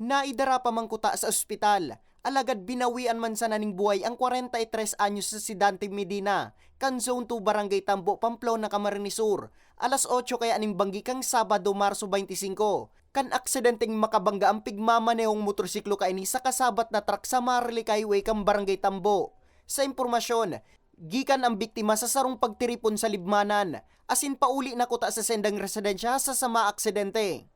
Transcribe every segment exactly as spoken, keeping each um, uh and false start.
Naidara pa man kuta sa ospital, alagad binawian man sana ning buhay ang kwarenta y tres anyos na si Dante Medina, kan Zone two, Barangay Tambo, Pamplona, Camarines Sur, alas otso kaya ning banggi kan Sabado, Marso twenty-five, kan aksidenteng makabangga ang pigmamanehong motorsiklo kaini sa kasabat na truck sa Maharlika Highway kan Barangay Tambo. Sa impormasyon, gikan ang biktima sa sarong pagtiripon sa Libmanan, asin pauli na kuta sa sendang residensya sa sama aksidente.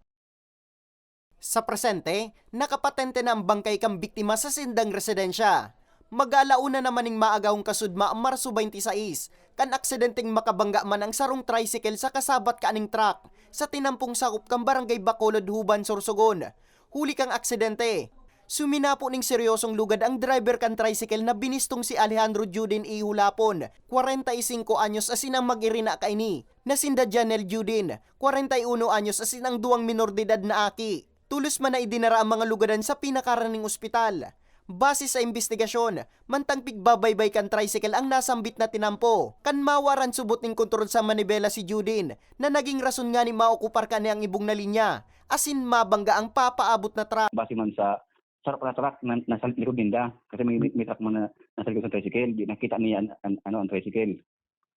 Sa presente, nakapatente na ang bangkay kan biktima sa sindang residensya. Mag-aalauna naman ning maagahong kasudma, Marso twenty-six, kan aksidenteng makabangga man ang sarong tricycle sa kasabat kaning truck sa tinampong sakop kan Barangay Bacolod, Juban, Sorsogon. Huli kan aksidente, suminapo ning seryosong lugad ang driver kan tricycle na binistong si Alejandro Juden Ihulapon, kwarenta y singko anyos, asin ang mag-irina kaini na sinda Janel Juden, kwarenta y uno anyos, asin ang duwang minor de edad na aki. Tolos man na idinara ang mga lugadan sa pinakaraning ospital. Base sa imbestigasyon, mantang pigbabaybay kan tricycle ang nasambit na tinampo, kan mawaran subot ning kontrol sa manibela si Juden, na naging rason ngani maokupar kani ang ibong na linya, asin mabangga ang papaabot na truck. Base man sa sarap na truck na nasa likod ninda, kasi may, may, may truck man na nasa likod sa tricycle, di nakita niya an, an, ano, ang tricycle.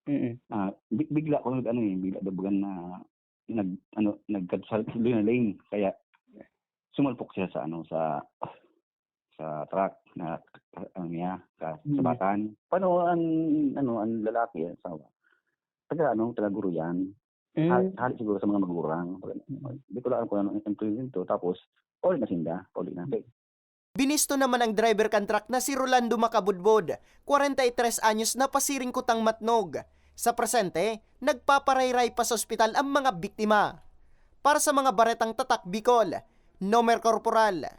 Mm. Ah, bi-, bigla ko nag-ano eh, bigla daw baga na nag, ano, nagkad-, sa lane, kaya sumalpok siya sa, ano, sa, sa truck na, ano niya, ka-, Mm. sabatan. Paano ang, ano, ang lalaki, ang asawa? Taga, ano, taga Guruyan. Ha-, Mm. hali siguro sa mga magurang. Mm. Di ko lang alam kung ano ang, ang tuloy nito. Tapos, pauwi na sinda, pauwi na. Binisto naman ang driver kan truck na si Rolando Macabudbod, kwarenta y tres anyos, na pasiring kutang matnog. Sa presente, nagpaparayray pa sa ospital ang mga biktima. Para sa mga Baretang Tatak Bicol, Nomer Corporal.